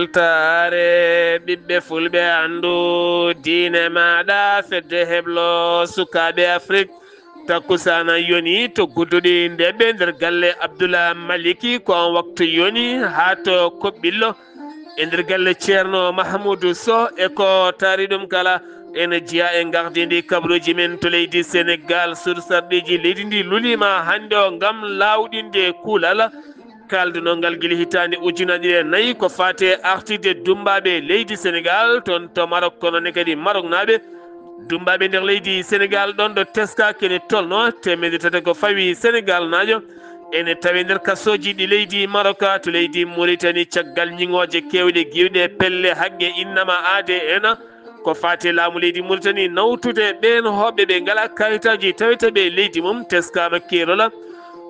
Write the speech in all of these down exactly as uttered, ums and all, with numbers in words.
Weltaare ɓiɓɓe fulɓe, anndu diine maaɗa, fedde heblo sukaaɓe Afrik. Takkusaana yoni to Gudduɗi Ndeɓe nder galle Abdullah Maliki, ko on waktu yoni haa to Koɓɓillo e nder galle Ceerno Mahamudu Soh. E ko taari ɗum kala, ene jeya e gardindi kabaruuji men to leydi Senegaal. Suudu sarɗiiji leydi ndi luliima hannde o ngam laawɗinde kuulal kaalduno ngal gila hitaande ujunaaji ɗiɗi e nayi ko faati e artirde dummbaaɓe leydi Senegaal toon to Marok, kono ne kadi Maroknaaɓe dummbaaɓe nder leydi Senegaal, ɗoon ɗo teskaaki ene tolno teemedde tati ko fawi Senegaalnaajo, ene tawe nder kasooji ɗi leydi Marok. To leydi Muritani, caggal ñiŋooje keewɗe giwɗe, pelle haqqe innama aade ena ko faati e laamu leydi Muritani nawtude ɓeen hoɓɓe ɓe ngalaa kayitaaji tawete ɓe e leydi mum, teskaama keerol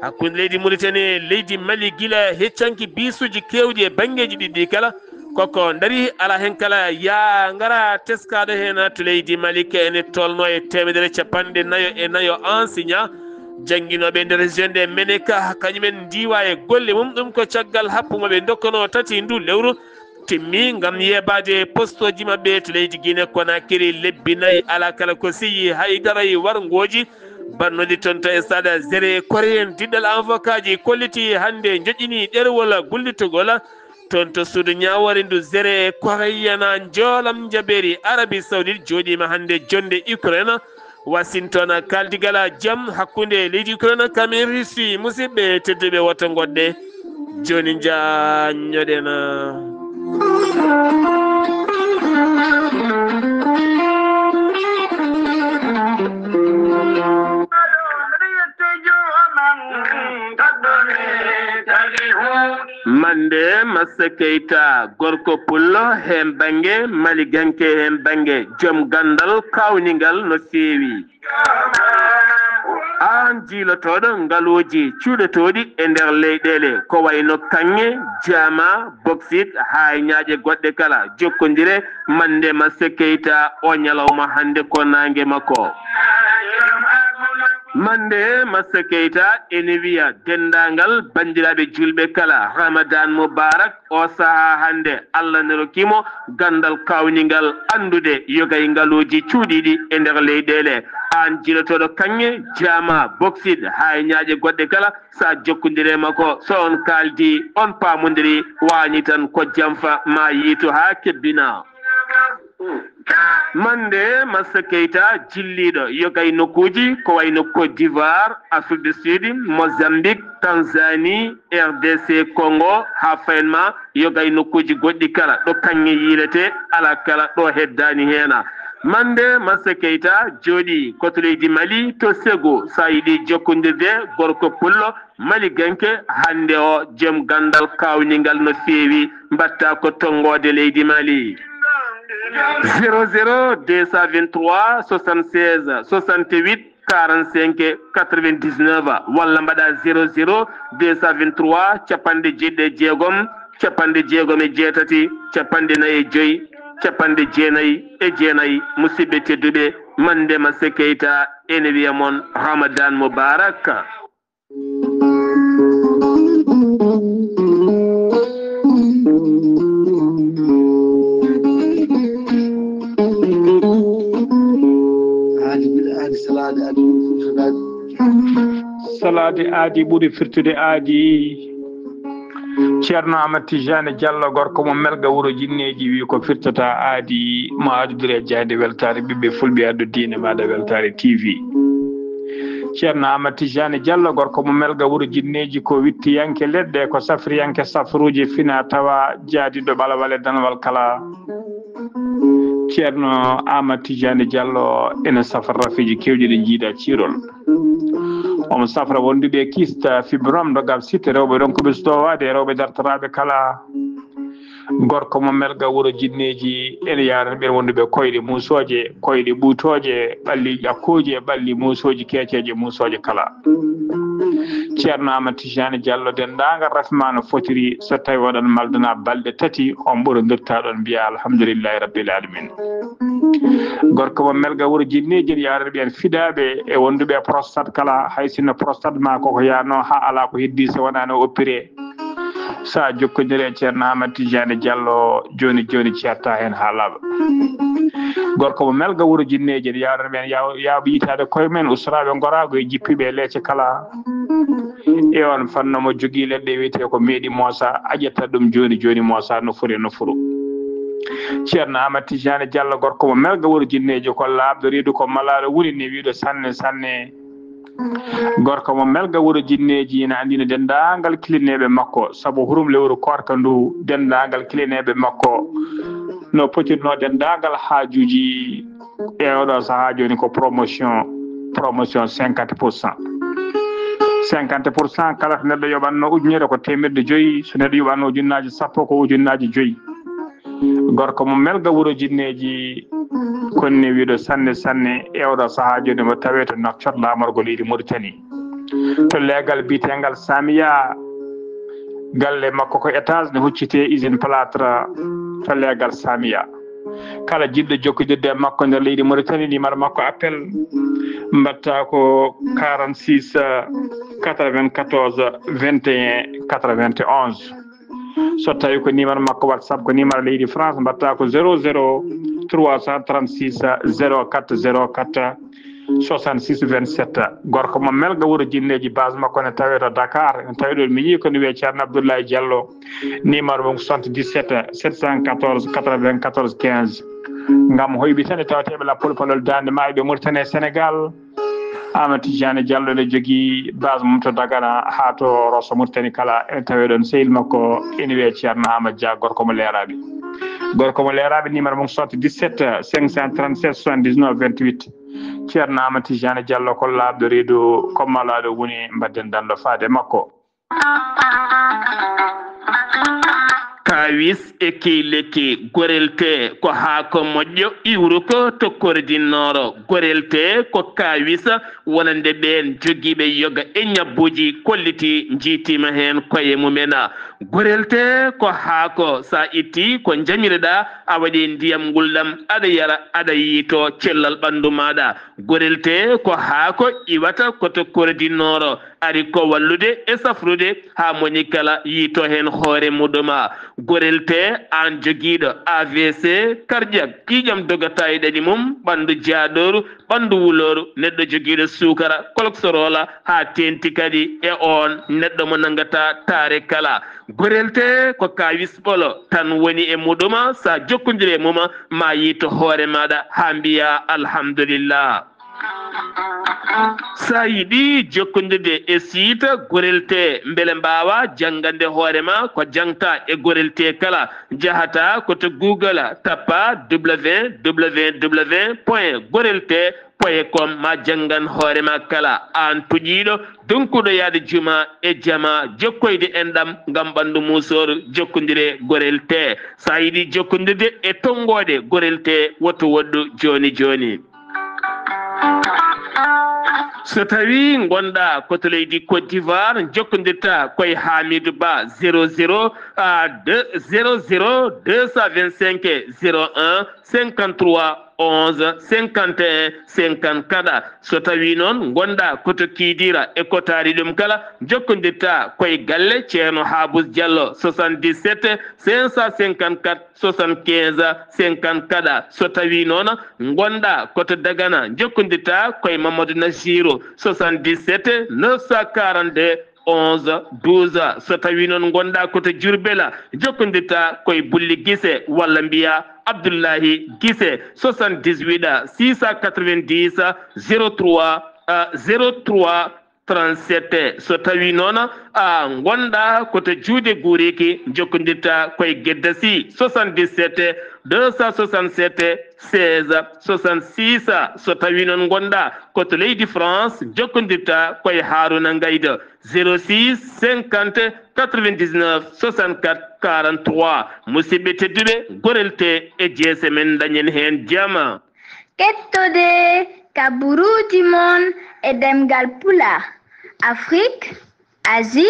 hakkunde leydi Muritani e leydi Mali gila heccanki biisuuji keewɗi e banngeeji ɗiɗi kala. Koko ndari, alaa heen kala yaa ngara teskaaɗo heen to leydi Mali, ka ene tolno e teemedere capanɗe nayo e nayo ansiña jannginooɓe nder région de Meneka, kañumen ndiwa e golle mum. Ɗum ko caggal happu mo ɓe ndokkanoo tati ndu lewru timmi ngam yeebaade postooji maɓɓe to leydi Guinée Conakry lebbi nayi. Alaa kala ko seyi, hay dara e warngooji bannooji toon to stade Zere Koreyen. Diɗɗal avocat ji kolliti hannde njoƴƴini ɗerewol gullitogol toon to suudu ñaawoore ndu Zere Koreyen. Njoolam njabeeri Arabie Saoudite jooɗiima hannde jonnde Ukraine. Washington, kaaldigal jam hakkunde leydi Ukraine kam e Russie. Musidɓe tedduɓe, woto ngoɗɗe jooni, njaññoɗen. Mande Massa Keita, gorko pullo heen bannge, maliganke heen bannge, joom ganndal kaawningal no feewi. Aan jiilotooɗo ngaluuji cuuɗotooɗi e nder leyɗeele, ko wayno kaŋŋe, jaama, boksit, haa e ñaaƴe goɗɗe kala, jokkondire Mande Massa Keita o ñalawma hannde ko naange makko. Mande Massa Keita ene wiya denndaangal banndiraaɓe juulɓe kala, Ramadan Mubarak. O sahaa hannde, Allah ne rokki mo ganndal kaawningal anndude yogay ngaluuji cuuɗiiɗi e nder leyɗeele. Aan jiilotooɗo kaŋŋe, jaama, boksit, haa e ñaaƴe goɗɗe kala, so a jokkondire makko, so on kaaldi, on paamondiri, waani tan ko jamfa maa yiitu haa kebbina. Mande Massa Keita jilliiɗo yogay nokkuuji ko wayno Côte d'Ivoire, Afrique du Sud, Mozambique, Tanzanie, R D C Congo, haa fayen ma yogay nokkuuji goɗɗi kala ɗo kaŋŋe yiiletee, alaa kala ɗo heddaani heena. Mande Massa Keita jooɗii ko to leydi Mali, to Ségou, so a yiɗi jokkondirde gorko pullo, Maliganke, hannde o, joom ganndal kaawningal no feewi, mbaɗta ko tonngoode leydi Mali. Zéro zéro deux cent vingt-trois soixante-seize soixante-huit quarante-cinq quatre-vingt-dix-neuf, walla mbaɗa zéro zéro deux cent vingt-trois capanɗe jeeɗiɗi e jeegom capanɗe jeegom e jeetati capanɗe nayi e joy capanɗe jeenayi e jeenayi. Musidɓe tedduɓe, Mande Massa Keita ene wiya mon Ramadan Mubarak. Aadi, aadi, salaade, aadi, ɓuri firtude aadi. Salaade aadi ɓuri firtude aadi. Ceerno Amat Tijani Diallo, gorko mo Melga wuro Jinneeji, wi ko firtata aadi mo adudure jayde weltaare ɓiɓɓe fulɓe addu diine maaɗa weltaare T V. Ceerno Amat Tijani Diallo, gorko mo Melga wuro Jinneeji, ko wittiyanke leɗɗe, ko safriyanke safruuji fina tawa, jaadiɗo ɓalawal e danwal kala. Ceerno Amat Tijani Diallo ene safra rafiji kewɗi ɗi jiida ciirol. Omo safra wonduɓe kista, fibrome, dogam site, rewɓe ronkuɓe sutowaade, rewɓe dartoraaɓe kala. Gorko mo Melga wuro Jinneeji ene yaarani ɓeen wonduɓe koyɗe muusooje, koyɗe ɓuutooje, ɓalli ƴakkooje, ɓalli muusooji keeceeje, muusooje kala. Ceerno Amat Tijani Diallo, denndaangal rafi ma no fotiri, so tawi oɗon maldana balɗe tati, on ɓurondirta ɗon mbiya alhamdulillahi rabbil alamin. Gorko mo Melga wuro Jinneeji ene yaarani ɓeen fidaaɓe e wonduɓe e prostate kala, hay sinno prostate ma koko yaano haa alaa ko heddi so wonaa no oppiree. Sa jokkondire e Ceerno Ahmad Tijaani Jallo, jooni jooni ceerta heen haa laaɓa. Gorko mo Melga wuro Jinneeji, en yaawre men yaaw-, yaawɓe yitaade koye men, usraaɓe ngoraago e jippiiɓe e leece kala. E on fanno mo jogii leɗɗe wiyetee ko meeɗi moosa, a ƴetta ɗum jooni jooni moosa nofuru e nofuru. Ceerno Ahmad Tijaani Jallo, gorko mo Melga wuro Jinneeji, ko laaɓɗo reedu, ko malaaɗo woni ne wiiɗo sanne sanne. Gorko mo Melga wuro Jinneeji ina anndina denndaangal kilineeɓe makko, sabu hurum lewru koorka ndu, denndaangal kilineeɓe makko no potirnoo denndaangal haajuuji e oɗo sahaa jooni ko promotion, promotion cinquante pour cent. Cinquante pour cent, kala to neɗɗo yoɓatno ujunere ko teemeɗɗe joyi, so neɗɗo yoɓatno ujunnaaji sappo ko ujunnaaji joyi. Gorko mo Melga wuro Jinneeji, konni wiiɗo sanne sanne e oɗo sahaa jooni mo tawee to Nouakchott laamorgo leydi Mauritanie. To leegal biyeteengal Samiya, galle makko ko étage ne huccitee usine plâtre to leegal Samiya. Kala jiɗɗo jokkodirde e makko nder leydi Mauritanie, numéro makko appel mbaɗta ko quarante-six quatre-vingt-quatorze vingt et un quatre-vingt-onze. So tawi ko numéro makko WhatsApp, ko numéro leydi France, mbaɗta ko zéro zéro trois cent trente-six zéro quatre zéro quatre soixante-six vingt-sept. Gorko mo Melga wuro Jinneeji, base makko ne tawee to Dakar. En tawi ɗo mi yii ko ne wiyee Ceerno Abdoulaye Diallo. Numéro mum soixante-dix-sept sept cent quatorze quatre-vingt-quatorze quinze. Ngam hoyɓitande tawateeɓe lappol palol daande maayo ɓe Mauritanie e Sénégal. Ahmad Tidiane Diallo ne jogii base mum to Dagana haa to Rosso Mauritanie kala, ene tawee ɗon sehil makko ene wiyee Ceerno Ahmad Dia, gorko mo Leeraaɓe. Gorko mo Leeraaɓe, numéro mum soixante-dix-sept cinq cent trente-sept soixante-dix-neuf vingt-huit. Ceerno Ahmad Tidiane Diallo ko laaɓɗo reedu, ko malaaɗo woni, mbaɗden danndo faade makko. Kaawis e keyleke, gorelte ko haako moƴƴo, iwruko to kordi nooro. Gorelte ko kaawis wonande ɓeen jogiiɓe yoga e ñabbuuji kolliti, njiitiima heen koye mumen. Gorelte ko haako, so a itti ko njamireɗaa, a waɗi ndiyam ngulɗam, aɗa yara, aɗa yiito cellal ɓanndu maaɗa. Gorelte ko haako iwata ko to kordi nooro, ari ko wallude e safrude haa moni kala yiito heen hoore muɗum. Gorelte, aan jogiiɗo A V C, cardiaque, ƴiiƴam dogata e ɗaɗi mum, ɓanndu jaaɗooru, ɓanndu wulooru, neɗɗo jogiiɗo suukara, cholestérol, haa teeŋti kadi e oon neɗɗo mo nanngata taare kala. Gorelte ko kaawis ɓolo tan woni e muɗum, so a jokkondiri e mum, ma yiito hoore maaɗa haa mbiyaa alhamdulillah. So a yiɗi jokkondirde e site Gorelte, mbele mbaawa janngande hoore ma ko jangta e Gorelte kala, njahata ko to Google, tappa w w w point gorelte point com, ma janngan hoore ma kala. Aan tuƴiiɗo, donkuɗo yahde juma e jama, jokkoyde enɗam ngam ɓanndu muusooru, jokkondire Gorelte. So a yiɗi jokkondirde e tonngooɗe Gorelte, woto woɗɗu jooni jooni. So tawi ngonɗa ko to leydi Côte d'Ivoire, jokkondirta koye Hamidou Ba, zéro zéro, ah, deux, zéro zéro deux cent vingt-cinq zéro un cinquante-trois onze cinquante et un cinquante-quatre. So tawi noon ngonɗa ko to Kidira e ko taari ɗum kala, jokkondirta koye galle Ceerno Habous Diallo, soixante-dix-sept cinq cent cinquante-quatre soixante-quinze cinquante-quatre. So tawi noon ngonɗa ko to Dagana, jokkondirta koye Mamadou Nassirou, soixante-dix-sept neuf cent quarante-deux onze douze. So tawi noon ngonɗa ko to Diourbel, jokkondirta koye Bulli Gise walla mbiya Abdoulahi Gise, soixante-dix-huit six cent quatre-vingt-dix zéro trois, euh, zéro trois trente-sept. So tawi noon a ngonɗa ko to Juude Guuriki, jokkondirta koye Gedda Sy, soixante-dix-sept deux cent soixante-sept seize soixante-six. So tawi noon ngonɗa ko to leydi France, jokkondirta koye Haruna Ngaydo, zéro six cinquante quatre-vingt-dix-neuf soixante-quatre quarante-trois. Musidɓe tedduɓe, Gorelte e jeese men, dañen heen jama. Kettode kaburuuji mon e ɗemngal Pulaar, Afrique, Asie,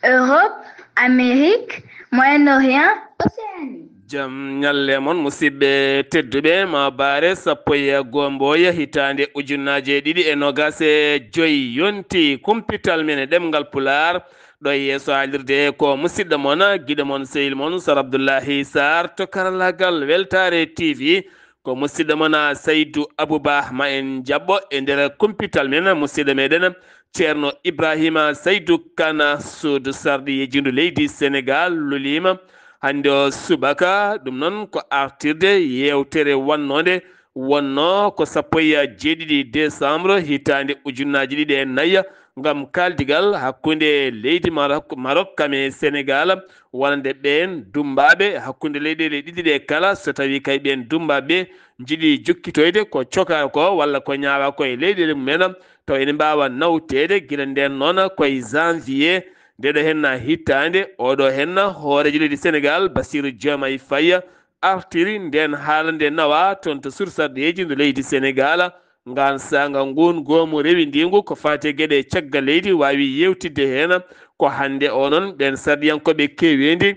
Europe, Amérique, Moyen-Orient, Océanie. Jam ñalle mon, musidɓe tedduɓe, ma bare sappo e go'o hitaande ujunnaje ɗiɗi e nogas e joy yonti kumpital men e ɗemngal Pulaar. Ɗo yeeso haalirde ko musidɗo mon, giɗo mon, sehil mon, Sar Abdullahi Sar to karallagal Weltaare T V. Ko musidɗo mon, Saydu Abuba, ma en jaɓɓo e nder kumpital men, musidɗo meɗen Ceerno Ibrahima Saydu Kana, suudu sarɗi yejindu leydi Senegal, luliima hannde o subaka. Ɗum noon ko artirde yeewtere wannode wonno ko sappo e jeeɗiɗi décembre hitaande ujunnaaji ɗiɗi e nayi, ngam kaaldigal hakkunde leydi Marok, Marok kam e Senegal, wonande ɓeen dummbaaɓe hakkunde leyɗeele ɗiɗi ɗe kala, so tawii kay ɓeen dummbaaɓe njiɗi jokkitoyde ko cokaa ko walla ko ñaawaa ko e leyɗeele mum en, taw ene mbaawa nawteede gila ndeen noon ko e janvier ndeɗo henna hitaande. Oɗo henna hooreejo leydi Senegal, Bassirou Diomaye Faye, artiri ndeen haala nde nawa toon to sursarɗeeji ndu leydi Senegal. Ngaan saanga nguun goomu rewindiingu ko faati e geɗe caggal leydi waawi yeewtidde heen ko hannde o noon ɓeen sarɗiyankooɓe keeweendi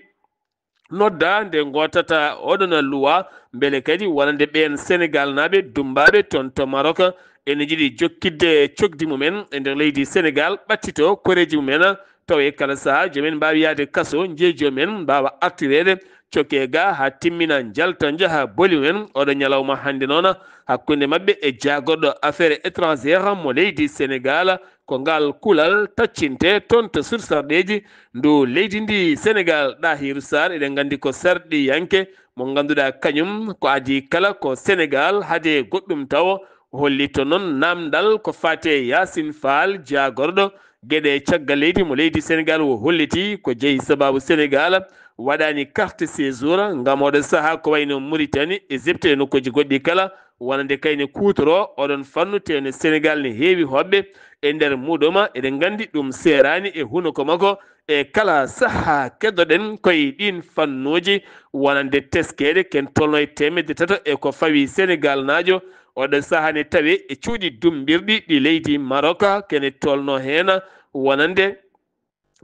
nodda nde ngootata oɗon luwa, mbele kadi wonande ɓeen Senegalnaaɓe dummbaaɓe toon to Marok ene njiɗi jokkitde cokdi mum en e nder leydi Senegal, ɓattito koreeji mum en, tawa e kala sahaa joom en mbaawi yahde kaso, njeeji joom en mbaawa artireede, coke ga haa timmina, njalta, njaha boli mum en. Oɗo ñalawma hannde noon hakkunde maɓɓe e jaagorɗo affaire étrangère mo leydi Senegal, ko ngal kulal taccinte toon to sursarɗeeji ndu leydi ndi Senegal. Ɗahiru Sar, eɗen nganndi ko sarɗiyanke mo ngannduɗaa kañum ko adii kala ko Senegal, hade goɗɗum tawo, hollito noon naamndal ko faati e Yaasin Faal, jaagorɗo geɗe caggal leydi mo leydi Senegal, o holliti ko jeyi sabaabu Senegal waɗaani carte séjour ngam oɗo sahaa ko wayno Mauritanie, Égypte e nokkuuji goɗɗi kala, wonande kayne kuutoro oɗon fannu, tee no Senegal ne heewi hoɓɓe e nder muɗum. Eɗen nganndi ɗum seeraani e hunuko makko. E kala sahaa keddoɗen koye ɗiin fannuuji wonande teskeede, ken tolno e teemedde tato e ko fawi Senegalnaajo. Oɗo sahaa ne tawe e cuuɗi dummbirɗi ɗi leydi Marok, kene tolno heen wonande,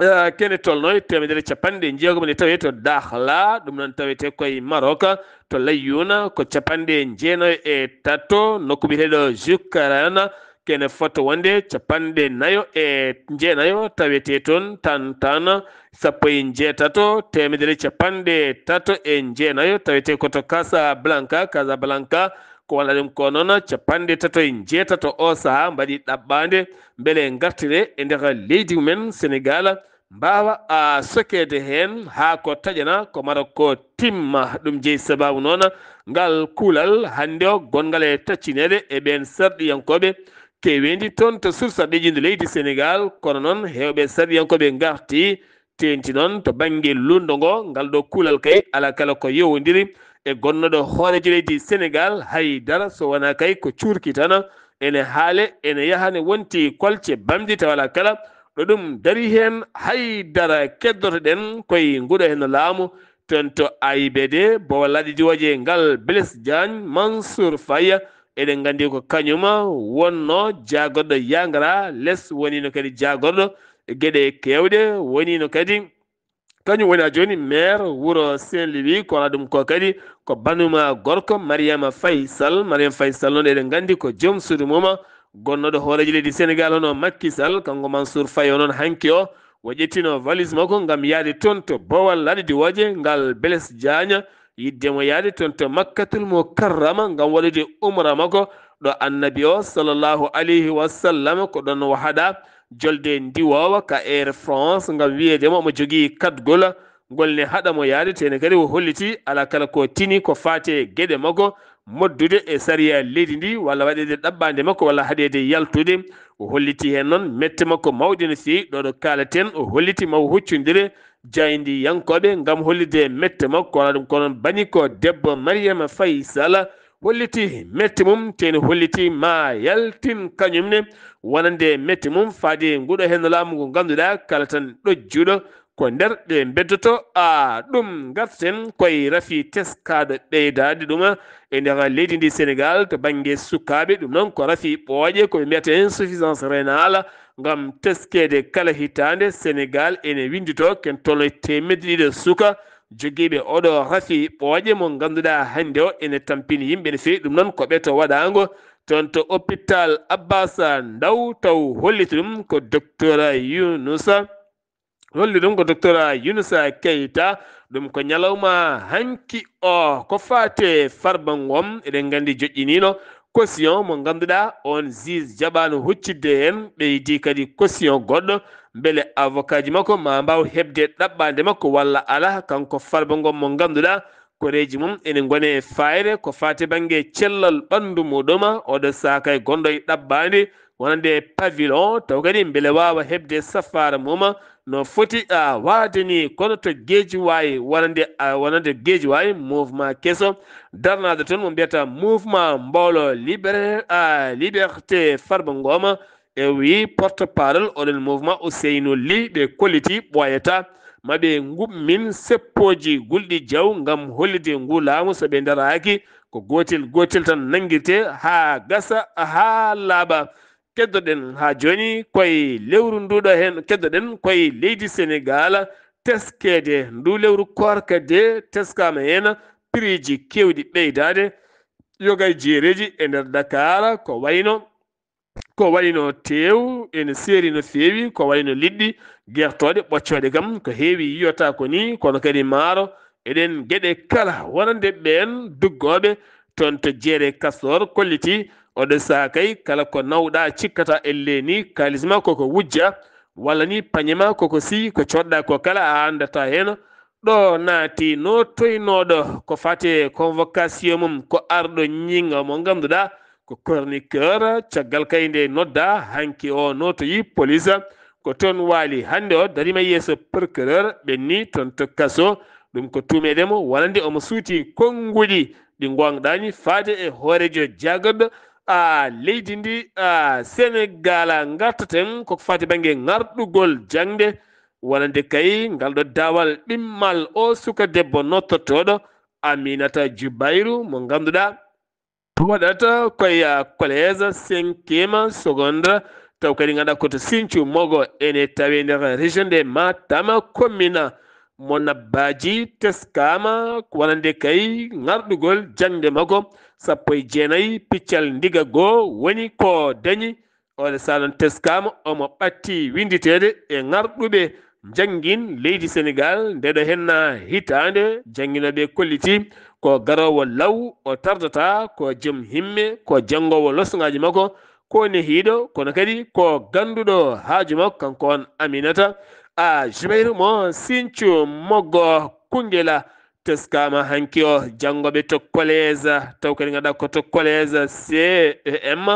eh, kene tolno e teemedere capanɗe jeegom ne tawe to Dakhla, ɗum noon tawete koye Marok, to Layyuna ko capanɗe jeenayo e tato, nokku biyeteeɗo Jukarana, kene fota wonde capanɗe nayo e jeenayo tawete toon, Tantan sappo e jeetato, teemedere capanɗe tato e jeenayo tawete ko to Casablanca, Casablanca ko walla ɗum ko noon capanɗe tato e jeetato o sahaa mbaɗi ɗaɓɓaande mbele ngartire e nder leydi mumen Senegal, mbaawa a sokeede heen haa ko taƴana ko Marok ko timma. Ɗum jeyi sabaabu noon ngal kuulal hannde o gonngal e taccineede e ɓeen sarɗiyankooɓe keeweendi toon to sursarɗeeji ndu leydi Senegal, kono noon heewɓe sarɗiyankooɓe ngarti teeŋti noon to bannge luulndo ngo. Ngal ɗo kuulal kay alaa kala ko yowondiri e gonnooɗo hooreejo leydi Senegal, hay dara so wonaa kay ko cuurki tan ene haale, ene yaha ne wonti kolce bamɗi tawa alaa kala ɗo ɗum darii heen. Hay dara keddoto-ɗen koye nguɗo heen laamu toon to A I B D, Boowal Laaɗe Diwooje ngal, Blaise Diagne, Mansour Faye, eɗen nganndi ko kañum wonnoo jaagorɗo Yangara, les woniino kadi jaagorɗo geɗe keewɗe, woniino kadi kañum woni haa jooni maire wuro Saint-Louis, ko alaa ɗum ko kadi ko banum gorko Mariama Faye Sall. Mariama Faye Sall noon eɗen nganndi ko joom suudu mum gonnooɗo hooreejo leydi Senegal hono Macky Sall, kanko Mansour Faye o noon hanki o, o ƴettino valise makko ngam yahde toon to Boowal Laaɗe Diwooje ngal, Blaise Diagne, yiɗde mo yahde toon to Makkatul Mukarrama ngam waɗude umra makko ɗo Annabi o sallallahu alayhi wa sallam ko ɗoon o haɗa jolde ndiwoowa ka Air France ngam wiyeede mo omo jogii kaɗgol ngol ne haɗa mo yahde, tee ne kadi o holliti alaa kala ko tini ko faati e geɗe makko moddude e sariya leydi ndi walla waɗeede ɗaɓɓaande makko walla haɗeede yaltude. O holliti heen noon mette makko mawɗe no feewi. Ɗo ɗo kaalaten o holliti ma o huccondire jaayndiyankooɓe ngam hollitde mette makko. Ko alaa ɗum ko noon bani ko debbo Mariama Faye Sall holliti mette mum, tee ne holliti ma yaltin kañum ne wonande mette mum faade nguɗo heen laamu ngu ngannduɗaa kala tan ɗojjuɗo ko nder ɗe mbeddoto. A ɗum ngarten koye rafi teskaaɗo ɓeydaade ɗum e nder leydi ndi Senegal to bannge sukaaɓe. Ɗum noon ko rafi ɓooƴe ko ɓe mbiyata insuffisance rénale ngam teskeede kala hitaande. Senegal ene winndito ken tolno e teemedde ɗiɗo suka jogiiɓe oɗo rafi ɓooƴe mo ngannduɗaa hannde o ene tampini yimɓe no feewi. Ɗum noon ko ɓeto waɗaango toon to hôpital Abbas Ndao, taw holliti ɗum ko docteur Younoussa Holli ɗum ko docteur Yunusa Keita. Ɗum ko ñalawma hanki o. Ko faate Farba Ngom, eɗen nganndi joƴƴiniino caution mo ngannduɗaa on juge jaɓaano huccitde heen, ɓeydi kadi caution goɗɗo, mbele avocat ji makko ma mbaaw heɓde ɗaɓɓaande makko walla alaa. Kanko Farba Ngom mo ngannduɗaa koreeji mum ene ngoni e faayre ko faati bannge cellal ɓanndu muɗum, oɗo saakay gonɗo e ɗaɓɓaande wonande pavillon, taw kadi mbele waawa heɓde safaara mum no foti a waade ni. Kono to Guédiawaye wonande, a, wonande Guédiawaye, mouvement keso darnaaɗo toon mo mbiyata mouvement Mboolo Libéré, a, Liberté Farba Ngom, e wi porte parole oɗon mouvement Ousseynou Ly, ɓe kolliti ɓooyata ma ɓe ngummin seppooji gulɗi jaw ngam hollitde ngu laamu. So ɓe ndaraaki, ko gootel gootel tan nanngirte haa gasa, haa laaɓa. Keddoɗen haa jooni koye lewru nduɗo heen, keddoɗen koye leydi Senegaal, teskeede ndu lewru koorka de teskaama heen piriiji keewɗi ɓeydaade, yoga e jeereeji e nder Dakar, ko wayno, ko wayno teew ene seeri no feewi, ko wayno liɗɗi gertooɗe, ɓoccooɗe kam, ko heewi yiyota ko ni, kono kadi maaro e ɗeen geɗe kala, wonande ɓeen duggooɓe toon to jeere Castor kolliti, oɗo saakay kala ko nawɗa cikkata elle ni kaalis ma koko wujja, walla ni pañe ma koko si ko coɗɗa ko kala a anndata heen. Ɗo naati nootoynooɗo ko fate convocation mum ko arɗo ñiŋa mo ngannduɗaa ko chroniqueur, caggal kay nde nodda hanki o nootoyi police, ko toon waali hannde o darima yeeso procureur ɓenni toon to kaso. Ɗum ko tuumeede mo wonande omo suuti konnguɗi ɗi ngoongɗaani faade e hooreejo jaagorɗo a leydi ndi a Senegaal. Ngartaten ko fati bannge ŋarɗugol jaŋde wonande kay ngal ɗo daawal ɗimmal o suka debbo nottortooɗo Aminata Jubayru mo ngannduɗaa waɗata koye collège cinquième secondaire, taw kadi ngannduɗaa ko to Sinthiou Mogo ene tawe nder région de Matam, commune mo Nabbaji. Teskaama wonande kay ŋarɗugol jaŋde makko sappo e jeenayi piccal ndiga goo woni ko dañi. Oɗo saaha noon teskaama omo ɓatti winnditeede e ŋarɗuɓe njanngin leydi Senegaal. Ndeɗo henna hitaande jannginooɓe kolliti ko garoowo law, o tardata, ko joom himme, ko janngoowo losŋaaji makko, ko nehiiɗo, kono kadi ko gannduɗo haaju makko, kanko on Aminata a Jubayru mo Sinthiou Mogo Koungheul. Teskaama hanki o janngooɓe to collège, taw kadi ngannduɗaa ko to collège C E M,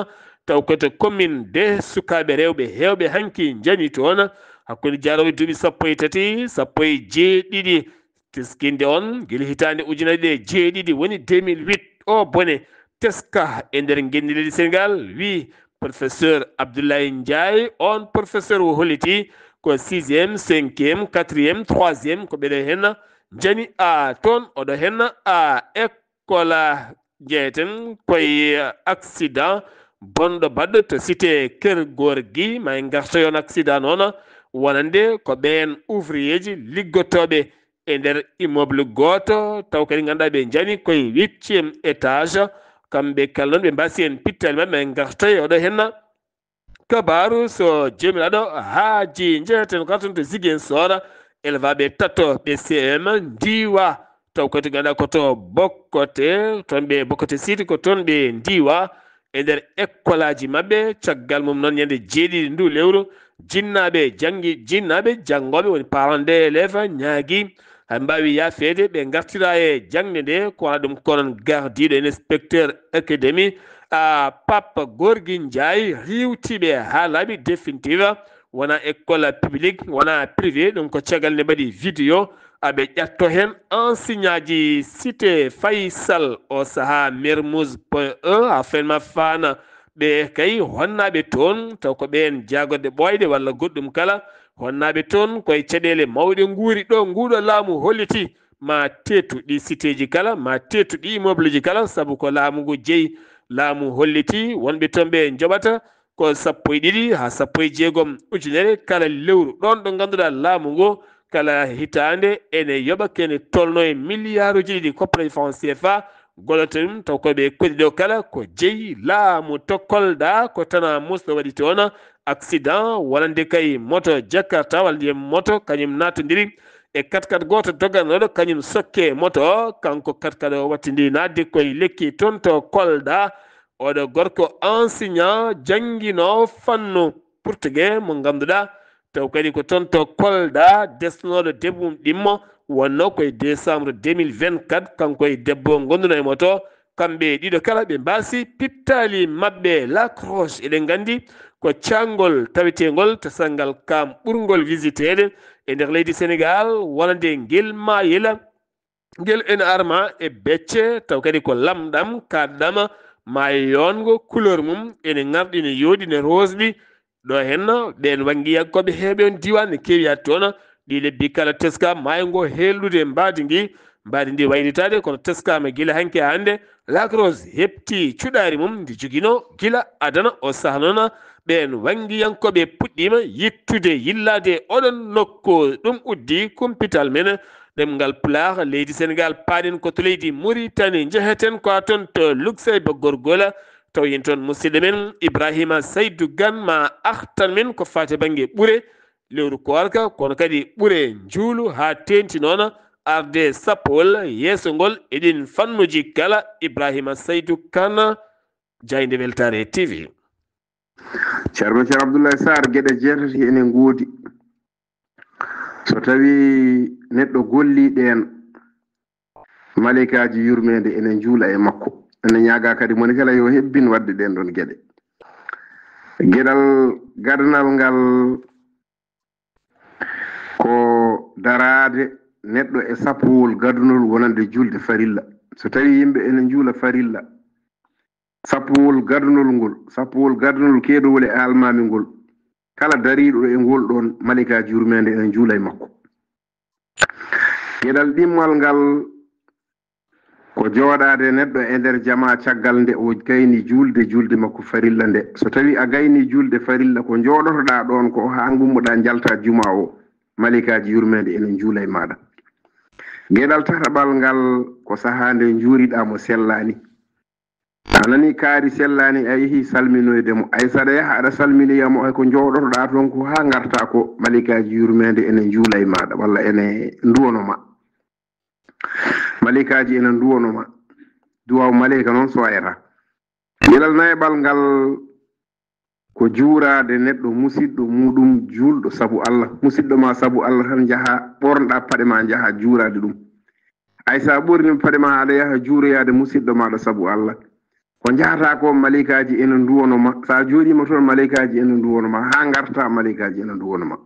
taw ko to commune de, sukaaɓe rewɓe heewɓe hanki njani toon. Hakkunde jaarooɓe duuɓi sappo e tati, sappo e jeeɗiɗi, teskinde on gila hitaande ujunaaji ɗe jeeɗiɗi woni deux mille huit. O bone teska e nder ngenndi leydi Senegaal, wi professeur Abdoulaye Ndiaye. On professeur o holliti ko sixième, cinquième, quatrième, troisième, ko ɓeɗo henna njani a toon, oɗo henna a école. Jeeyeten koye accident bonɗo baɗɗo to cité Keur Gorgui, ma en ngartoy on accident noon wonande ko ɓeen ouvrier ji liggotooɓe e nder immeuble gooto, taw kadi ngannduɗaa ɓe njani koye huitième étage. Kamɓe kala noon ɓe mbasi en pittaali maɓɓe, ma en ngartoy oɗo henna. Kabaaru so Joomiraaɗo haaji, njeyaten ko arten to Ziguinchor, elevaaɓe tato ɓe C E M ndiwa, taw kadi ngannduɗaa ko to Bokkote, toon ɓe Bokkote City, ko toon ɓe ndiwa e nder ekkolaaji maɓɓe. Caggal mum noon, ñande jeeɗiɗi ndu lewru, jinnaaɓe janngi, jinnaaɓe janngooɓe, woni parents d'élèves, ñaagi haa mbaawi yaafeede, ɓe ngartira e jaŋde nde, ko wona ɗum ko onon gardiiɗo inspecteur académie, a Pape Gorgui Ndiaye, riiwtiiɓe haa laaɓi définitive, wona école publique, wona privé, ɗum ko caggal nde mbaɗi vidéo, aɓe ƴatto heen enseignantji cité Faysal o sahaa Mermoz point E haa Ferme Fana, ɓe kay honnaaɓe toon, taw ko ɓeen jaagorɗe ɓooyɗe walla goɗɗum kala, honnaaɓe toon koye caɗeele mawɗe nguuri ɗo nguuɗo laamu holliti, ma teetu ɗi cité ji kala, ma teetu ɗi immeuble ji kala, sabu ko laamu ngu jeyi. Laamu holliti wonɓe toon ɓe njoɓata ko sappo e ɗiɗi haa sappo e jeegom ujunere kala lewru. Ɗoon ɗo ngannduɗaa laamu ngu kala hitaande ene yoɓa kene tolno e miliyaaruuji ɗiɗi koppareeji franc C F A, golloto ɗum taw ko ɓe koɗi ɗo kala ko jeyi laamu to Kolda, ko Tana Moussa waɗi toon. accident wonande kay moto Jakarta walla mbiyen moto kañum naatondiri e katkat gooto doganooɗo kañum sokke moto o. Kanko katkat o wattindi naatde koye lekki toon to Kolda. Oɗo gorko enseignant jannginoowo fannu portugais mo ngannduɗaa taw kadi ko toon to Kolda desnooɗo debmum ɗimmo wonno koye décembre deux mille vingt-quatre, kanko e debbo ngonduno e moto. Kamɓe ɗiɗo kala ɓe mbaasi pittaali maɓɓe La Crosse. Eɗen nganndi ko caangol taweteengol tasangal kam ɓurngol visiteede e nder leydi Senegal wonande ngel maayel ngel ene arma e becce taw kadi ko lamɗam kaɗɗam maayo yoongo couleur mum ene ŋarɗi ne yooɗi ne roosɗi. Ɗo henna ɓeen wanngiyankooɓe heeɓe on diiwaan ne keewi hattoona ɗi lebbi kala teska maayo ngo heelɗude mbaadi ndi. Mbaadi ndi waynitaade kono teskaama gila hanki e hannde. Lagros heɓti cuɗaari mum ndi joginoo gila adana o sahnoona ɓeen wanngiyankooɓe puɗɗiima yittude yillaade oɗon nokku. Ɗum uddi kumpital men ɗemngal pulaar leydi Senegal paaɗen ko to leydi Muritani njeheten ko toon to Lukseyba Gorgola. Taw yen toon musidɗo men Ibrahima Saydu Gan ma artan men ko faati bannge ɓure lewru koorka kono kadi ɓure njuulu haa teenti noon arde sappowol yeeso ngol e ɗin fannuji kala. Ibrahima Saydu Kan, Jaaynde Weltaare T V. Ceerno Ceerno Abdoulaye Sarr, geɗe jeetati ene ngoodi. So tawi neɗɗo golli ɗeen, maleykaaji yurmeende ene njuula e makko. Ene ñaaga kadi moni kala yo hebbin waɗde ɗeen ɗoon geɗe. Geɗal gadanal ngal ko daraade neɗɗo e sappowol gadunol wonande julde farilla. So tawi yimɓe ene njuula farilla, sappowol gadunol ngol, sappowol gadunol keedowol e almaami ngol, kala dariiɗo e ngol ɗoon, maleykaaji yurmeende ene njuula e makko. Geɗal ɗimmal ngal ko jooɗaade neɗɗo e nder jamaa caggal nde o gayni juulde, juulde makko farilla nde. So tawi a gayni juulde farilla, ko njooɗotoɗaa ɗoon ko haa ngummoɗaa njaltaa jumaa o, maleykaaji yurmeende ene njuula e maaɗa. Geɗal tataɓal ngal ko sahaa nde njuuriɗaa mo sellaani. A nanii kaari sellaani, a yehii salminoyde mo. Hay so aɗa yaha aɗa salminoya mo, hay ko njooɗotoɗaa toon ko haa ngartaa ko, maleykaaji yurmeende ene njuula e maaɗa walla ene nduwono ma. Maleykaaji ene nduwono ma. Duwaaw maleyka noon sooyataa. Geɗal nayaɓal ngal ko juuraade neɗɗo musiɗɗo muuɗum juulɗo sabu Allah. Musiɗɗo ma sabu Allah tan njahaa ɓoornoɗaa paɗe ma njahaa juuraade ɗum. Hay so a ɓoorniima paɗe ma aɗa yaha juuroyaade musiɗɗo maaɗa sabu Allah. Ko njahataa ko maleykaaji ene nduwono ma. So a jooɗiima toon maleykaaji ene nduwono ma haa ngartaa maleykaaji ene nduwono ma.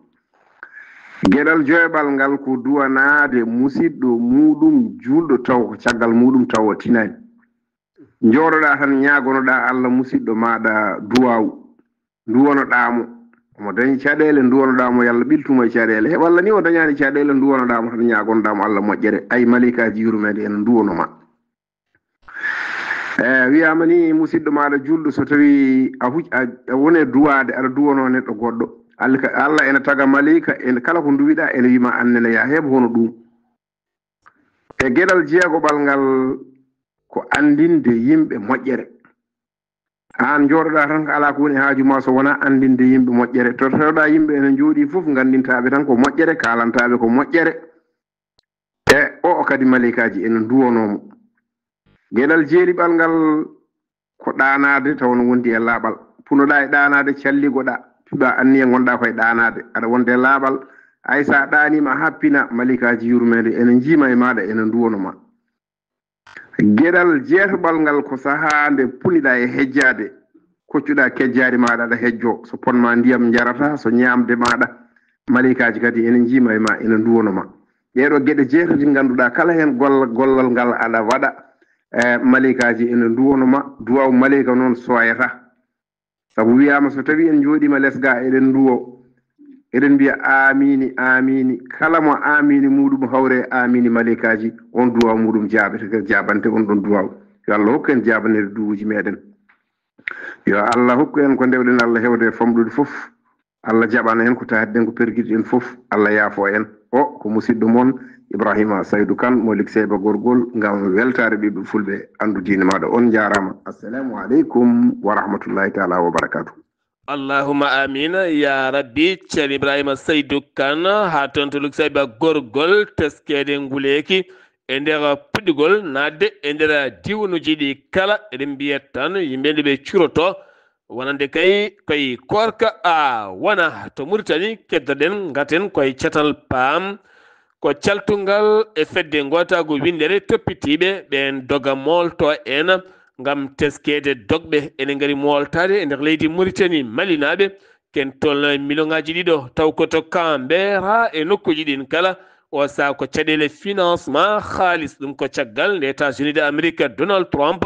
Geɗal joyaɓal ngal ko duwanaade musiɗɗo muuɗum juulɗo taw ko caggal muuɗum taw o tinaani. Njooɗoɗaa tan ñaagonoɗaa Allah musiɗɗo maaɗa duwaaw. Nduwonoɗaa mo. Omo dañi caɗeele nduwonoɗaa mo yalla ɓiltu mo e caɗeele. He walla ni o dañaani caɗeele nduwonoɗaa mo tan ñaagonoɗaa mo Allah moƴƴere. Ay maleykaaji yurmeende ene nduwono ma. E wiyaama ni musiɗɗo maaɗa juulɗo so tawi a huc a wone duwaade aɗa duwono neɗɗo goɗɗo. Allah ene taga maleyka ene kala ko nduwiɗaa ene wiima annene yaa heɓ hono ɗum. E geɗal jeegoɓal ngal ko anndinde yimɓe moƴƴere. Aan njooɗoɗaa tan ko alaa ko woni haaju ma so wonaa anndinde yimɓe moƴƴere. To tawɗaa yimɓe ene njooɗii fof nganndintaaɓe tan ko moƴƴere, kaalantaaɓe ko moƴƴere. E o kadi maleykaaji ene nduwonoo mo. Geɗal jeeɗiɓal ngal ko ɗaanaade taw no wondi e laaɓal. Punoɗaa e ɗaanaade calligoɗaa, piɓaa anniya ngonɗaa koye ɗaanaade. Aɗa wonde e laaɓal, hay so a ɗaaniima a happina, maleykaaji yurmeende ene njiima e maaɗa ene nduwono ma. Geɗal jeetaɓal ngal ko sahaa nde puniɗaa e hejjaade, koccuɗaa kejjaari maaɗa aɗa hejjoo, so pon ma ndiyam njarataa, so ñaamde maaɗa, maleykaaji kadi ene njiima e ma ene nduwono ma. Ɗee ɗoo geɗe jeetati ngannduɗaa kala heen gollal gollal ngal aɗa waɗa, e maleykaaji ene nduwono ma. Duwaaw maleyka noon sooyataa. Sabu wiyaama so tawi en njooɗiima les ga eɗen nduwo eɗen mbiya aamiini aamiini, kala mo aamiini muuɗum hawre e aamiini maleykaaji, on duwaaw muuɗum jaabete jaabante on ɗon duwaaw. Yo Allah hokku en jaabanede duwuuji meɗen. Yo Allah hokku en ko ndewɗen Allah hewde e famɗude fof. Allah jaɓana en ko taatiɗen ko pergiɗen fof. Allah yaafo en. O ko musidɗo mon Ibrahima Saydu Kan mo Likseyba Gorgol ngam weltaare ɓiɓɓe fulɓe. Anndu diine maaɗa. On njaaraama. Assalamu aleykum wa rahmatullahi taala wa barakatuh. Allahumma amiina, yaa Rabbi. Ceerno Ibrahima Saydu Kan, haa toon to Luksayba, gorgol teskeede nguleeki e nder puɗɗugol naatde e nder diiwanuuji ɗi kala. Eɗen mbiya tan yimɓe nde ɓe curoto, wonande kay koye koorka a wona to Muritani, keddoɗen, ngaten koye catal paam. Ko caltungal e fedde ngootaagu winndere toppitiiɓe ɓeen doga moolto en ngam teskeede dogɓe ene ngari mooltaade e nder leydi Muritani. Malinaaɓe ken tolno e miliyoŋaaji ɗiɗo, taw ko to Canberra e nokkuuji ɗin kala. O saha ko caɗeele financement, haalis, ɗum ko caggal nde États-Unis d'Amérique Donald Trump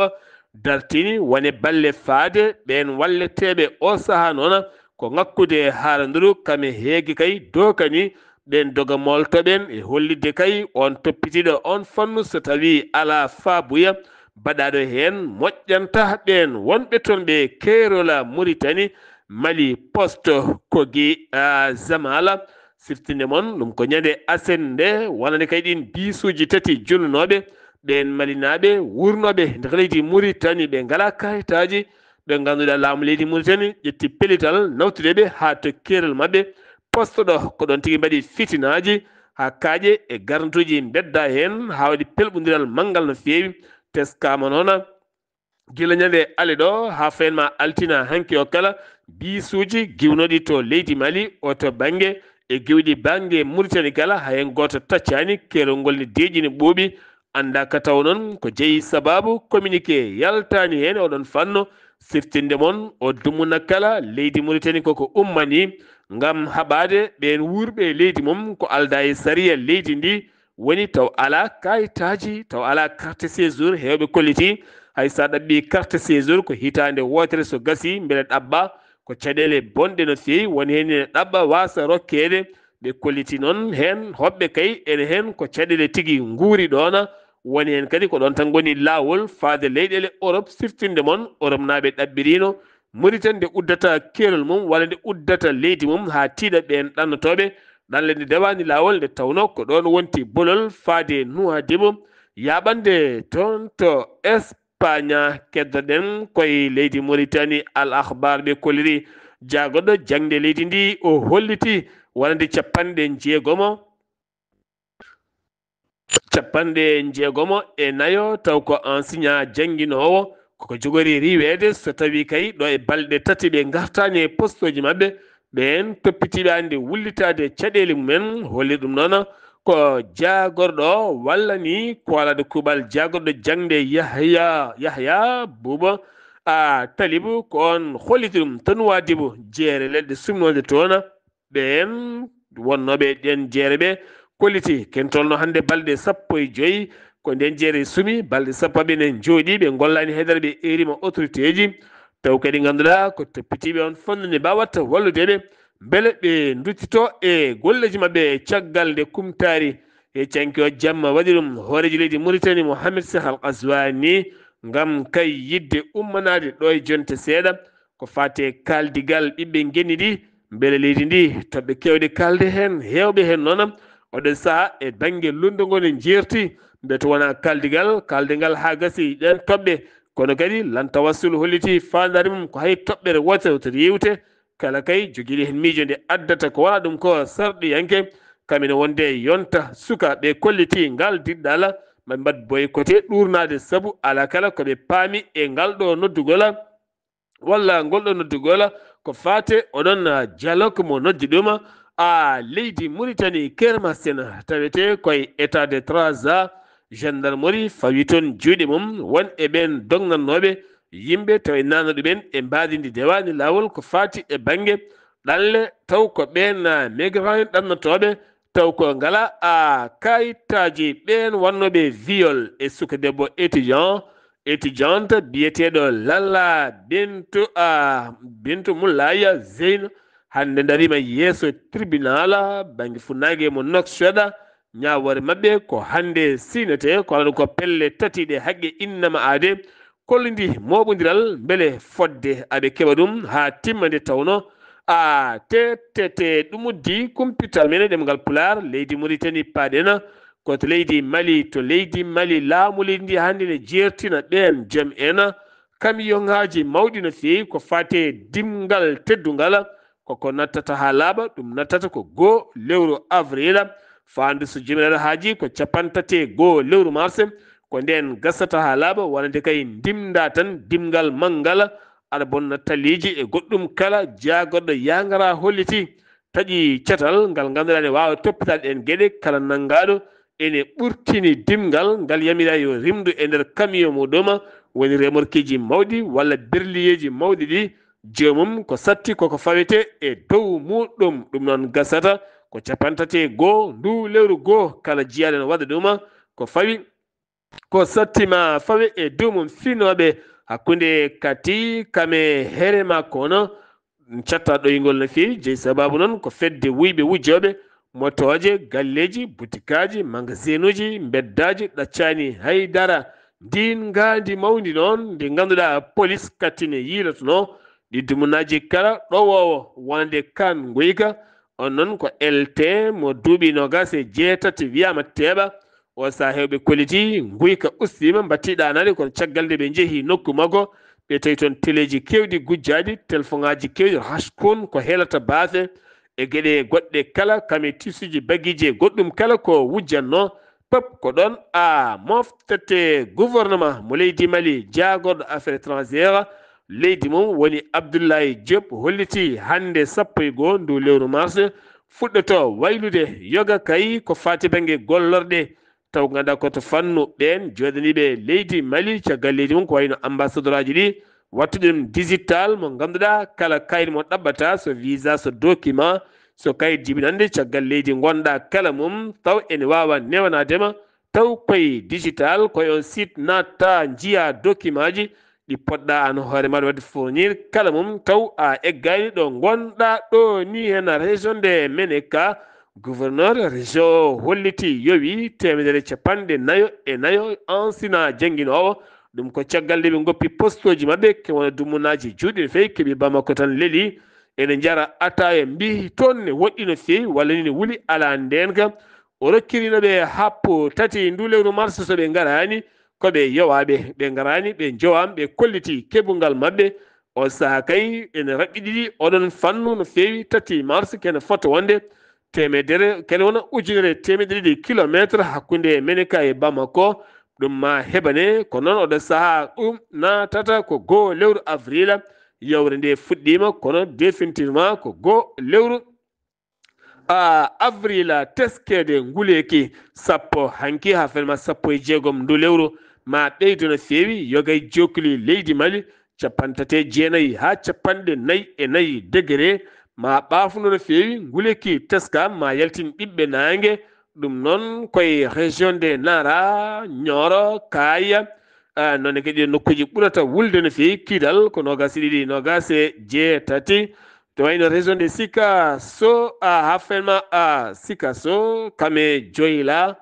dartini wone balle faade ɓeen walleteeɓe. O saha noona ko ŋakkude haaranduru kame heege kay dookani ɓeen doga moolto ɓeen e hollitde kay on toppitiiɗo on fannu, so tawii alaa faabuya baɗaaɗo heen, moƴƴanta ɓeen wonɓe toon ɓe keerola Muritani, Mali Post, Kogi, ah, Zamala. Siftinde mon, ɗum ko ñande aset nde wonande kay ɗin biisuuji tati jonnunooɓe ɓeen malinaaɓe wuurnooɓe nder leydi Muritani, ɓe ngalaa kayitaaji, ɓe ngannduɗaa laamu leydi Muritani ƴetti pellital nawtude ɓe haa to keerol maɓɓe Post ɗo. Ko ɗoon tigi mbaɗi fitinaaji haa kaaƴe e garntuuji mbedda heen, haa waɗi pelɓondiral manngal no feewi. Teskaama noona gila ñande ale ɗo haa fayin ma altina hanki o kala, biisuuji giwnooɗi to leydi Mali o to bannge e giwɗi bannge Muritani kala, hay heen gooto taccaani. Keerol ngol ne deeƴi, ne ɓuuɓi, anndaa ka taw noon ko jeyi sabaabu. Communiqué yaltaani heen e oɗon fanno. Siftinde mon, o dumuna kala leydi Muritani koko ummani ngam haɓaade ɓeen wuurɓe leydi mum ko aldaa e sariya leydi ndi, woni taw alaa kayitaaji, taw alaa carte séjour. Heewɓe kolliti hay so a ɗaɓɓi carte séjour ko hitaande wootere, so gasii mbele ɗaɓɓa. Ko caɗeele bonɗe no feewi, woni heen ene ɗaɓɓa waasa rokkeede. Ɓe kolliti noon heen hoɓɓe kay ene heen ko caɗeele tigi nguuri ɗoona, woni heen kadi ko ɗoon tan ngoni laawol faade leyɗeele Europe. Siftinde mon, Europe naaɓe ɗaɓɓiriino Muritani nde uddata keerol mum walla nde uddata leydi mum haa tiiɗa ɓeen ɗannotooɓe. Ɗanle nde dewaani laawol, nde tawnoo ko ɗoon wonti bolol faade Nuwaadibu, yaaɓande toon to España. Keddoɗen koye leydi Muritani, Al Akhbar ɓe kolliri jaagorɗo jaŋde leydi ndi, o holliti wonande capanɗe njeegomo, capanɗe njeegomo e nayo, taw ko enseignant jannginoowo, koko jogori riiweede so tawii kay ɗo e balɗe tati ɓe ngartaani e postooji maɓɓe. Ɓeen toppitiiɓe hannde wullitaade caɗeele mumen, holli ɗum noon ko jaagorɗo walla ni ko alaa ɗo kuuɓal jaagorɗo jaŋde Yahya, Yahya Buuba, a, Talibu, ko oon holliti ɗum to Nuwaadibu, jeere leɗɗe sumnooje toon. Ɓeen wonnooɓe ɗeen jeere ɓe kolliti ken tolno hannde balɗe sappo e joy, ko ndeen jeere sumi, balɗe sappo ɓe nen njooɗii, ɓe ngollaani haydara, ɓe eerima autorité ji, taw kadi ngannduɗaa ko toppitiiɓe on fonnde nde mbaawatta wallude ɓe, mbele ɓe nduttito e golleeji maɓɓe caggal nde kumtaari. E canki o jamma waɗi ɗum hooreejo leydi Muritani, Mohamed Cheikh Al Ghazouani, ngam kay yiɗde ummanaade ɗo e jonte seeɗa. Ko faati e kaaldigal ɓiɓɓe ngenndi ndi, mbele leydi ndi toɓɓe keewɗe kaalde heen, heewɓe heen noon, oɗo sahaa e bannge lunndu ngo ne njeerti, mbete wonaa kaaldigal, kaalde ngal haa gasi ɗeen toɓɓe. Kono kadi, lan tawassul holliti faandaare mum ko hay toɓɓere wootere wota yeewte, kala kay jogiiɗo heen miijo nde addata ko wonaa ɗum ko sarɗiyanke, kam ene wonde yonta sukaaɓe kolliti ngal diɗɗal, ɓe mbaɗ boycotté ɗuurnaade, sabu alaa kala ko ɓe paami e ngal ɗo noddugol. Walla ngol ɗo noddugol ko faate oɗon, ah, dialogue mo noddi ɗum, ah, leydi Muritani Kermasen, tawete koye état de Trarza, gendarmerie fawi toon juuɗe mum, won e ɓeen dognannooɓe yimɓe tawa e nana ɗumen e mbaadi ndi dewaani laawol ko faati e bannge ɗanle, taw ko ɓeen, ah, migrant ɗannotooɓe taw ko ngala a kayitaaji ɓeen wonnooɓe viol e suka debbo étudiant, étudiante biyeteeɗo Lalla Bintu, a, Bintu Mullaya Zeyna, hannde ndariima yeeso tribunal bannge funnaange mo Nouakchott. Ñaawoore maɓɓe ko hannde sinete, kono ko pelle tati ɗe haqqe innama aade, kollidi mooɓondiral mbele fodde aɓe keɓa ɗum haa timma, nde tawno a tettete ɗum uddi kumpital men e ɗemngal Pulaar, leydi Muritani paaɗen, ko to leydi Mali, to leydi Mali laamu leydi ndi hannde ne jeertina ɓeen joom en Kamiyoŋaaji mawɗi no feewi ko faati e dimngal teddungal, ko ko nattata haa laaɓa, ɗum nattata ko goo lewru avril. Faandu so joomiraaɗo haaji ko capanɗe tati e goo lewru mars, ko ndeen gasata haa laaɓa, wonande kay ndimnda tan dimngal manngal, aɗa bonna taliiji e goɗɗum kala jaagorɗo yaangara holliti. Taƴi catal ngal ngannduɗaa ne waawa toppitaade ɗeen geɗe, kala nanngaaɗo ene ɓurtini dimngal ngal yamiraa yo rimdu e nder kamiyo muɗum, woni remorkeeji mawɗi walla berliyeeji mawɗi ɗi, joomum ko satti koko fawetee e dow muɗum. Ɗum noon gasata ko capanɗe tati e goo ndu lewru goo, kala jiyaaɗo ene waɗa ɗum ko fawi, ko satti ma fawe e dow mum. Finooɓe hakkunde kati kame here makko no catta ɗoyngol no feewi, jeyi sababu noon ko fedde wuyɓe wujjooɓe, motooje, galleeji, butikaaji, magasinuuji, mbeddaaji ɗaccaani hay dara. Ndiin ngaandi mawndi noon, ndi ngannduɗaa polis kattine yiilotonoo, ɗi dumunaaji kala ɗowoowo wonande kaan nguyka. On noon ko L T mo duuɓi noogaas e jeetati wiyaama teeɓa. O sahaa heewɓe kolliti, nguyka ustiima, mbattii ɗaanaade, kono caggal nde ɓe njehi nokku makko, ɓe tawi toon teleeji keewɗi gujjaaɗi, telefoŋaaji keewɗi, haskun ko heelata baafe, e geɗe goɗɗe kala, kame tisuuji, bagiiji e goɗɗum kala ko wujjatnoo, pop ko ɗoon a moftete. Gouvernement mo leydi Mali, jaagorɗo affaires étrangères leydi mum woni Abdoulaye Diop, holliti hannde sappo e goo ndu lewru mars, fuɗɗoto waylude yoga kay ko faati bannge gollorɗe, taw ngannduɗaa ko to fannu ɓeen jooɗaniiɓe leydi Mali caggal leydi mum, ko wayno ambassadoraaji ɗi, wattude ɗum digital mo ngannduɗaa kala kayit mo ɗaɓɓata, so visa, so document, so kayit jibinannde caggal leydi ngonɗaa kala mum, taw ene waawa newanaade ma, taw koye digital, koye on site naatta njiyaa dokimaaji ɗi poɗɗaa aan hoore maaɗa waɗde fournir kala mum, taw a eggaani ɗo ngonɗaa ɗo ni. Heen région de Meneka, gouverneur région o holliti, yowi teemedere capanɗe nayo e nayo enseignant jannginoowo. Ɗum ko caggal nde ɓe ngoppi postooji maɓɓe, ke wona dumunaaji juuɗe no feewi, keɓi Bamako tan leli, ene njara ataaya, mbiyi toon ne woɗɗi no feewi, walla ni ne wuli, alaa ndeenka. O rokkirino ɓe happo tati ndu lewru mars, so ɓe ngaraani, ko ɓe yowaaɓe, ɓe ngaraani, ɓe njowaama, ɓe kolliti keɓungal maɓɓe. O sahaa kay ene raɓɓiɗiɗi oɗon fannu no feewi, tati mars kene fota wonde teemedere, kene wona ujunere e teemedere ɗiɗi kilometre hakkunde Meneka e Bamako. Ɗum ma heɓane, ko noon oɗo sahaa ɗum naatata ko goo lewru avril. Yawre nde fuɗɗiima, kono définitivement ko goo lewru a, avril, a, teskeede nguleeki sappo hanki haa fenma sappo e jeegom ndu lewru. Ma ɓeydo no feewi, yogay jookli leydi Mali, capanɗe tati e jeenayi haa capanɗe nayi e nayi degere. Ma ɓaafno no feewi, nguleeki teska ma yaltin ɓiɓɓe naange. Ɗum noon koye région de Nara, Nioro, Kaya, a, noon e kadi nokkuuji ɓurata wulde no feewi, Kidal ko noogaas e ɗiɗi, noogaas e jeetati. To wayno région de Sikaso, a, haa fenma, a, Sikaso, kame Joyla,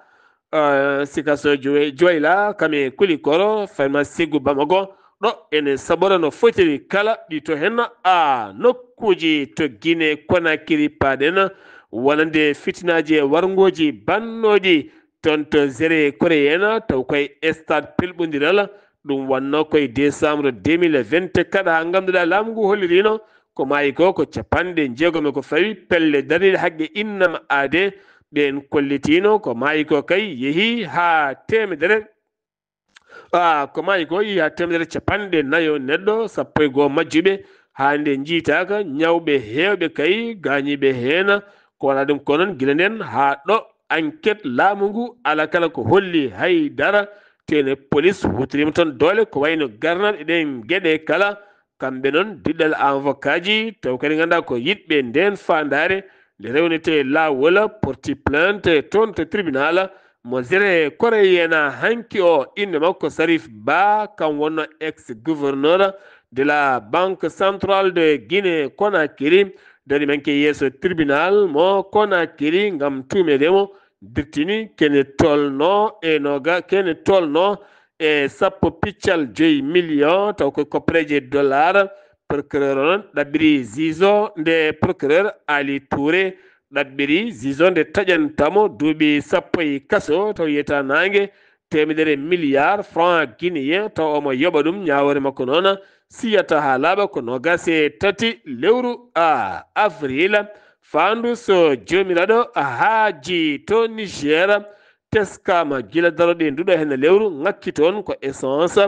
a, Sikaso Joy-, Joyla, kame Kulikoro, fenma Segu Bamako, ɗo ene saɓora no fotiri kala ɗi to hen, a, nokkuuji to Guinée Conakry paaɗen, wonande fitinaaji e warngooji bannooɗi toon to Zéré Koréen, taw koye stade pelɓondiral. Ɗum wonnoo koye décembre deux mille vingt-quatre, haa ngannduɗaa laamu ngu holliriino ko maayi ko, ko capanɗe jeegom e ko fawi pelle darniiɗe haqqe innama aade. Ɓeen kollitiino ko maayi ko kay yehi haa teemedere, a, ko maayi ko yehi haa teemedere capanɗe nayo neɗɗo, sappo e goo majjuɓe haa nde njiytaaka, ñawɓe heewɓe kay gaañiiɓe heen. Ko wonaa ɗum ko noon gila ndeen haa ɗo enquête laamu ngu alaa kala ko holli hay dara. Tene polis huutoriima toon doole ko wayno garnal e ɗeen geɗe kala. Kamɓe noon, diɗɗal avocatji, taw kadi ngannduɗaa ko yiɗɓe ndeen faandaare, nde rewnetee laawol, porti plainte toon to tribunal mo Zéré Koréen hanki o, innde makko Sarif Ba, kam wonno ex-gouverneur de la Banque Centrale de Guinée Conakry, darimanke yeeso tribunal mo Conakry ngam tuumeede mo dirtini kene tolno e noga, kene tolno e sappo piccal joyi million, taw ko koppareeje dollar. Procureur o noon ɗaɓɓiri juge o, nde procureur Ali Touré ɗaɓɓiri juge o nde taƴanta mo duuɓi sappo e kaso, taw yiyata naange teemedere milliard franc guinéen, taw omo yoɓa ɗum. Ñaawoore makko noon siyata haa laaɓa ko noogaas e tati lewru a avril. Faandu so Joomiraaɗo haaji to Niger, teskaama gila darooɗe nduɗo heen lewru, ŋakki toon ko essence.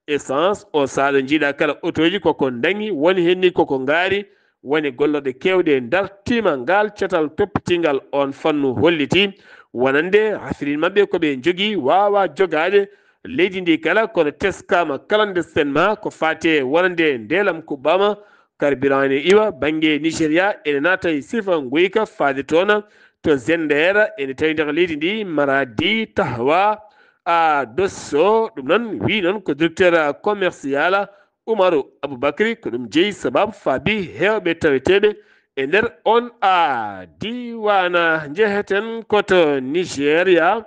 Essence o saaɗo njiiɗa kala otooji koko daŋi, woni heen ni koko ngaari, woni gollooɗe keewɗe dartiima. Ngal catal toppitiingal oon fannu holliti wonande raffiɗin maɓɓe ko ɓe njogii waawa jogaade leydi ndi kala, kono teskaama clandestinement ko faati e wonande ndeelam kuɓɓaama, carburant ene iwa. Bannge Nigeria ene naata e sifa nguyka faade toon to Zender, ene tawi nder leydi ndi, Maradi, Tahoua, a Dosso. Ɗum noon wi noon ko directeur commercial Umaru Abubakri, ko ɗum jeyi sababu faabi heewɓe taweteeɓe e nder on a diiwaan. Njeheten ko to Nigeria.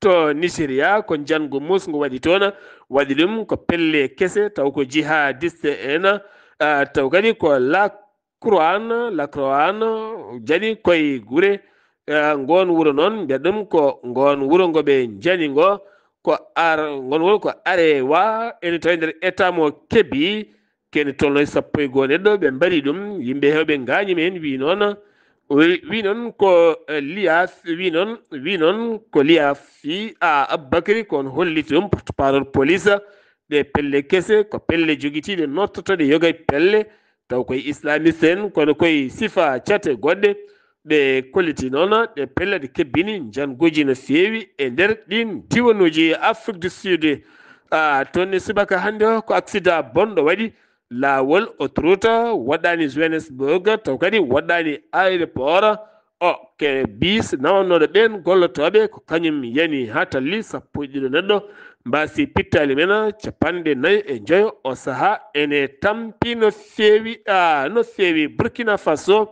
To Nigeria ko njanngu muusngu waɗi toon, waɗi ɗum ko pelle kese, taw ko jihadiste en, ah, taw kadi ko la Croix, la Croix jani koye gure, ah, ngoon wuro noon, mbiyat ɗum ko ngoon wuro ngo ɓe njani ngo, ko ar-, ngoon wuro ko Arewa, ene tawi nder état mo Kebbi, kene tolno e sappo e goo neɗɗo, ɓe mbaɗi ɗum. Yimɓe heewɓe ngaañi men, wi noon, wi, wi noon ko, eh, Liyafi, wi noon, wi noon ko Liyafi, a, Abubakari, ko on holliti ɗum, porte-parole police, ɗe pelle kese, ko pelle jogitiiɗe, nottotoɗe yoga e pelle, taw koye islamiste en, kono koye sifa cate goɗɗe, ɓe kolliti noon, ɗe pelle ɗe kebbini, njannguuji no feewi e nder ɗiin diwanuuji Afrique du Sud. A, toon ne subaka hannde o, ko accident bonɗo waɗi, laawol autoroute woɗɗaani Johannesburg, taw kadi woɗɗaani aéroport. O, ke bis nawannooɗo ɓeen gollotooɓe, ko kañum yani haa talli sappo e ɗiɗo neɗɗo, mbaasi pittaali men capanɗe nayi e njoyo. O sahaa ene tampi no feewi, a, no feewi. Burkina Faso,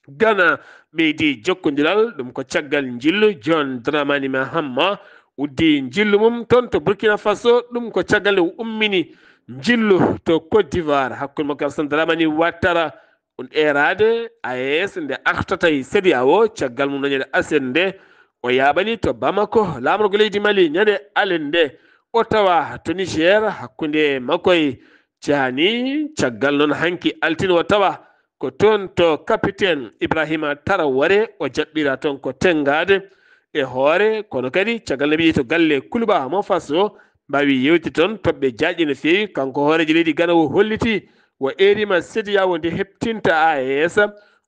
Ghana ɓeydi jokkondiral, ɗum ko caggal njillu John Dramani Mahama uddi njillu mum toon to Burkina Faso, ɗum ko caggal nde o ummini njillu to Côte d'Ivoire hakkunde makko e Alassane Dramani Ouattara. On eeraade A E S nde artata e CEDEAO, caggal mum dañde aset nde, o yaaɓani to Bamako laamorgo leydi Mali ñande alet nde. O tawa to Niger hakkunde makko e Tchani, caggal noon hanki altine o tawa ko toon to capitaine Ibrahima Traoré, o jaɓɓira toon ko tenngaade e hoore, kono kadi caggal nde ɓe yehi to galle Kuluba mo Faso, mbaawi yewti toon toɓɓe jaajɗe no feewi. Kanko hooreejo leydi Ghana o holliti o eeriima CEDEAO nde heɓtinta A E S,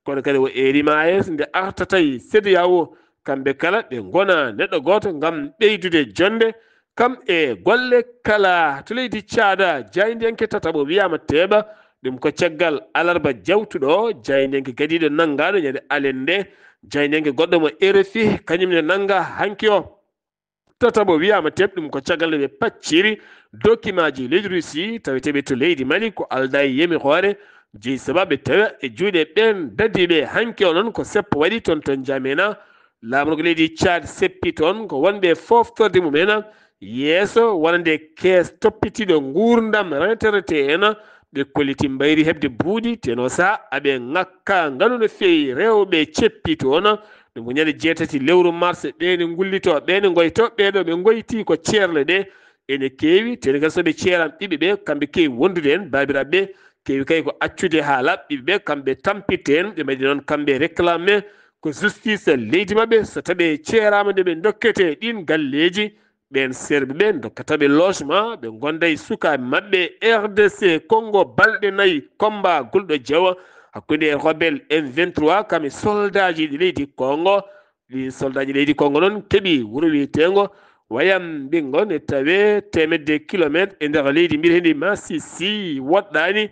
kono kadi o eeriima A E S nde artata e CEDEAO. Kamɓe kala ɓe ngona neɗɗo gooto ngam ɓeydude jonnde, kam e golle kala. To leydi Caada, jaayndiyanke tataɓo wiyaama Teeɓa, ɗum ko caggal alarba jawtuɗo, jaayndiyanke gadiiɗo nanngaaɗo ñande alet nde. Jaayndiyanke goɗɗo mo R F I, kañum ne nannga hanki o. Tataɓo wiyaama Teeɓ, ɗum ko caggal nde ɓe pacciri dokimaaji leydi Russie, taweteeɓe to leydi Mali, ko aldaa e yamiroore, jeyi sababu ɓe tawa e juuɗe ɓeen dadiiɓe. Hanki o noon ko seppo waɗi toon to N'Djamena, laamorgo leydi Tchad seppi toon ko wonɓe fooftorde mum en yeeso wonande kees toppitiiɗo nguurndam retraité en, ɓe kolliti mbayri heɓde buuɗi, teno saha aɓe ŋakka ngalu no feewi. Rewɓe ceppi toon, ɗum ko ñande jeetati lewru mars, ɓe ne ngullito, ɓe ne ngoyto, ɓeeɗo ɓe ngoyti ko ceerle ɗe ene keewi, teno kadi so ɓe ceeraama ɓiɓɓe ɓe, kamɓe keewi wondude heen, baabiraaɓe ɓe keewi kay ko accude haa laaɓa ɓiɓɓe ɓe, kamɓe tampitte heen, ɓe mbaɗi noon kamɓe réclame ko justice leydi maɓɓe, so tawi ɓe ceeraama nde ɓe ndokkete ɗiin galleeji, ɓeen seerɓe ɓe ndokkata ɓe logement, ɓe ngonda e sukaaɓe maɓɓe. R D C Congo, balɗe nayi combat gulɗo jeewa hakkunde e rebelle M vingt-trois kam e soldaaji ɗi leydi Congo. Ɗi soldaaji leydi Congo noon keɓi wuro wiyeteengo Wayambingo, ne tawee teemedde kilomeetre e nder leydi mbiyeteendi Masisi, woɗɗaani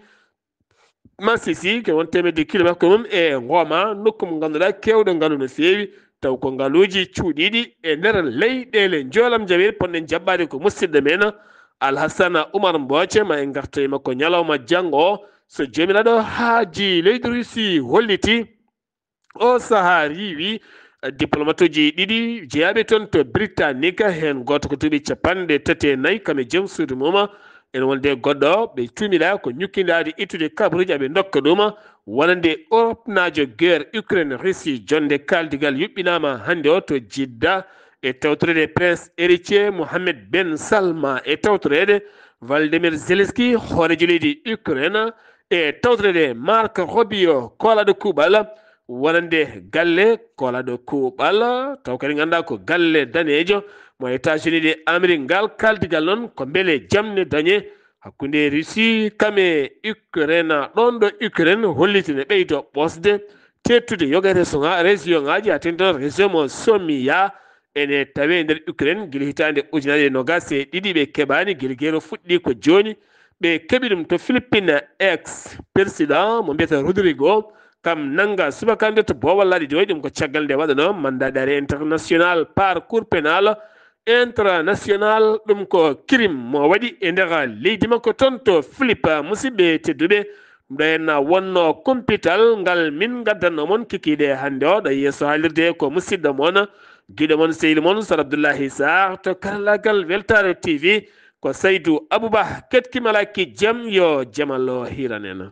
Masisi, ko won teemedde kilomeetre ko mum e Ngoma, nokku mo ngannduɗaa keewɗo ngalu no feewi, taw ko ngaluuji cuuɗiiɗi e nder leyɗeele njoolam. Jawiri ponɗen jaɓɓaade ko musidɗo men Alhassana Oumar Mboce, ma en ngarto e makko ñalawma janngo o, so Joomiraaɗo haaji. Leydi Russie holliti o sahaa riiwi, eh, diplomatuuji ɗiɗi jeyaaɓe toon to Britannique, heen gooto ko duuɓi capanɗe tati e nayi, kam e joom suudu mum. Ene wonde goɗɗo ɓe tuumiɗaa ko ñukkindaade ittude kabaruuji aɓe ndokka ɗum, wonande Europenaajo guerre Ukraine Russie. Jonnde kaaldigal yuɓɓinaama hannde o to Jidda. e tawtoreede Prince Héritier Mohammed Ben Salma, e tawtoreede Volodymyr Zelensky, hooreejo leydi Ukraine, e tawtoreede Marco Rubio, koolaaɗo kuuɓal wonande galle koolaaɗo kuuɓal, taw kadi ngannduɗaa ko galle daneejo mo États-Unis de Amérique. Ngal kaaldigal noon ko mbele jam ne dañee hakkunde Russie kam e Ukraine. Ɗoon ɗo Ukraine holliti ne ɓeydo ɓosde, teettude yoga région ŋa-, région ŋaaji, haa teeŋti noon région mo Somia, ene tawee nder Ukraine gila hitaande ujunaaje nogas e ɗiɗi. Ɓe keɓaani gila geer o fuɗɗii ko jooni. Ɓe keɓi ɗum to Philippines, ex-président mo mbiyata Rodrigo, kam nannga subaka nde to boowal laaɗi doy. Ɗum ko caggal nde waɗanoo mandat d'arrêt international par Cour pénale international. Ɗum ko crime mo waɗi e nder leydi makko toon to Philippines. Musidɓe tedduɓe, ɗum ɗo henna wonno kumpital ngal min ngaddanno mon kikiiɗe hannde o. Ɗo yeeso haalirde ko musidɗo mon, giɗo mon, sehil mon Sar Abdoullahi Sarr. To karallagal Weltaare T V ko Saydou Abouba. Ketkimalaki jam, yo jamal o hiran en.